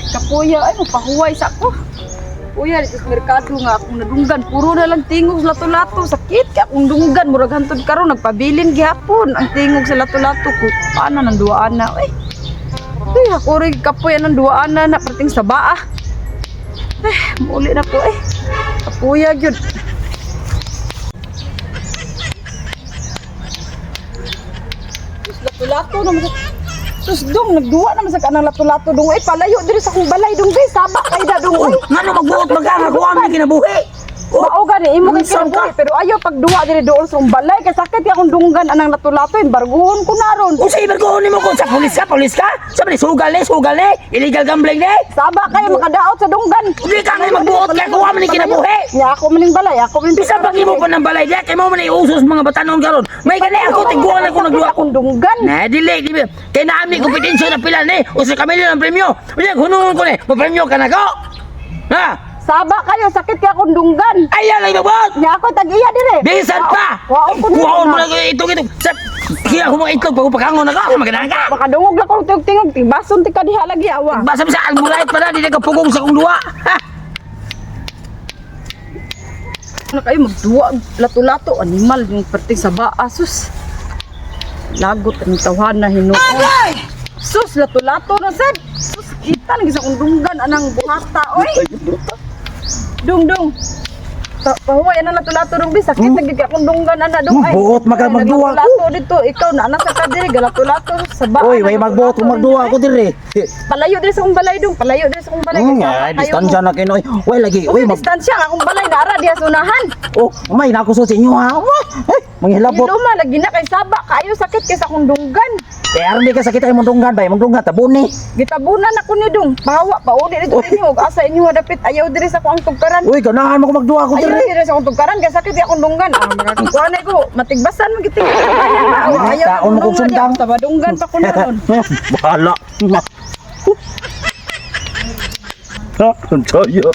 Kapuya ay mapahuway sa ako. Kuya, dito sa merkado nga akong nadunggan. Puro na lang tingog sa lato-lato. Sakit kay akong dunggan. Murag hantod karon nagpabilin gihapon. Ang tingog sa lato-lato ko. Paano nang duaan na? Uy. Uy, ako rin kapuya ng duaan na na perting sa baa. Eh, muli na ko eh. Kapuya gyud. Sus, lato-lato naman sa. Sus, dong, nagduwa naman sa kanang lato-lato dong. Ay, palayo diri sa akong balay dong. Bay, saba kay da dong. Uy. Ngano magbuot magkanga ko ang kinabuhi? Oh, Mao gani imo kay Unsa ka? kinabuhi pero ayaw pagduwa diri doon sa akong balay kay sakit kay akong dunggan anang lato-lato embargohon ko na ron. Unsa ibargohon nimo kung sa pulis ka, pulis ka? Sa man sugal ni, sugal ni, illegal gambling ni. Saba kayo makadaot sa dunggan. Di ka ngay magbuot kay kuha man ni kinabuhi. Nya ako maning balay, ako maning Bisa pag imo pa ng balay diya kay mo man iusos mga batanon karon. May gani ako tiguan ako nagduwa ko. Akong dunggan. Na dili di ba? Kay naami kompetensya na pila ni. Usa ka milyon ang premyo. Unya hunungon ko ni, mo premyo ka nako. Ha? Saba kayo sakit kay akong dunggan. Ayaw lang magbuot. Nya ako tag-iya dire. Bisan pa. Wao ko ni. Kuhaon mo lang itong itong. Sa kiya ko mga itlog pag pakangon na ka, maganahan ka. Makadungog lang kong tingog-tingog, tigbason ti ka diha lagi awa. Basta bisa almurait pa na, di na kapugong sa kong duwa. Ha? Ano kayo magduwa lato-lato animal yung perting sa baa sus. Lagot ang tawhan na hinuon. Sus lato-lato na sad. Sus kita nang sa dunggan anang buhata oy. Dung dung. Pahuway anang lato-lato dong bi sakit hmm? Nagig akong dunggan ana dong ay. Buot maka Ay, magduwa ko. naglato-lato dito ikaw na anak sa ka diri galato-lato sa baa. Uy, way magbuot kung magduwa ko dire. Palayo diri sa akong balay dong, palayo diri sa akong balay. Kay saba Ay, kayo distansya mo. na kinoy. Way lagi, Uy, uy mag distansya nga akong balay naara diha sa unahan. Oh, may nako sa inyo ha. Wah, eh, manghilabot. Hiloma lagi na kay saba kaayo sakit kay sa akong dunggan. Eh, aron di ka sakit ay mong dunggan bay, mong dunggan tabuni. Gitabunan ako ni dong. Pahawa pauli dito ninyo ug asa inyo dapit ayaw diri sa akong tugkaran. Uy, ganahan mo ko magduwa ko Ayaw dire. diri sa akong tugkaran kay sakit akong dunggan. Ah, makakuan ko matigbasan man gid. Ayaw Taon mo kong sundang. Sa badunggan pa ko na ron. Bahala. Ha, ang tayo.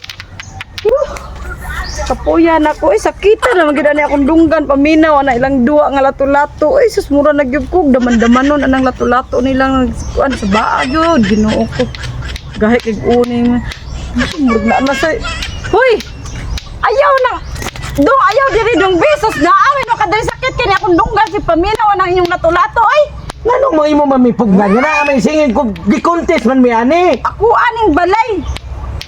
Kapuya na ko eh sakitan naman gid ani akong dunggan paminaw ana ilang duwa nga lato-lato. Eh sus mura na gyud ko daman-damanon anang lato-lato nilang kuan sa baa gyud Ginoo ko. Gahi kay uning murag na na sa. Hoy! Ayaw na. Dong ayaw diri dong besos na awin no kadiri sakit kini akong dunggan si paminaw anang inyong lato-lato ay. Nganong mo imo mamipugnan nga na may singin ko gi-contest man mi ani. Ako aning balay.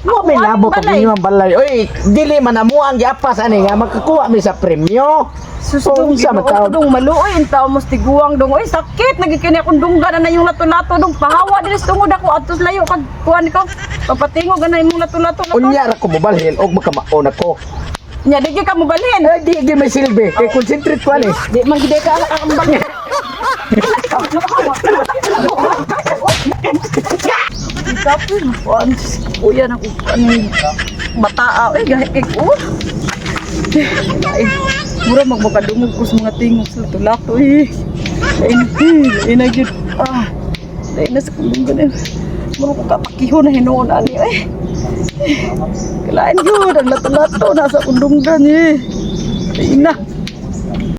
Mo may Ako labo aning kag balay. inyo ang balay. Uy, dili man amo ang giapas ani nga makakuha mi sa premyo. Sus, So, dong, unsa man Ginoo ko, tawag? dong, maluoy ang tao mo tiguang dong. Oy, sakit nagikini akong dunggan na yung lato-lato dong. Pahawa diri sa tungod ako atos layo kag kuan ko. Papatingog na imong lato-lato na to. Unya ra ko mobalhin og makamaon ako. Nya di gyud ka mobalhin. Eh, di di may silbi. Kay concentrate ko ani. Di man gid ka ang balhin. Kapoy, kuan. Kuya na ko aning bataa. Ay, gahi kay ko. Ay, mura magmakadungog ko sa mga tingog sa lato-lato eh. Ay, ay, na gyud. Ah, ay na sa kundungan eh. Mura ko kapakiho na hinuon ani eh. Kalain gyud ang lato-lato nasa kundunggan eh. Ay na.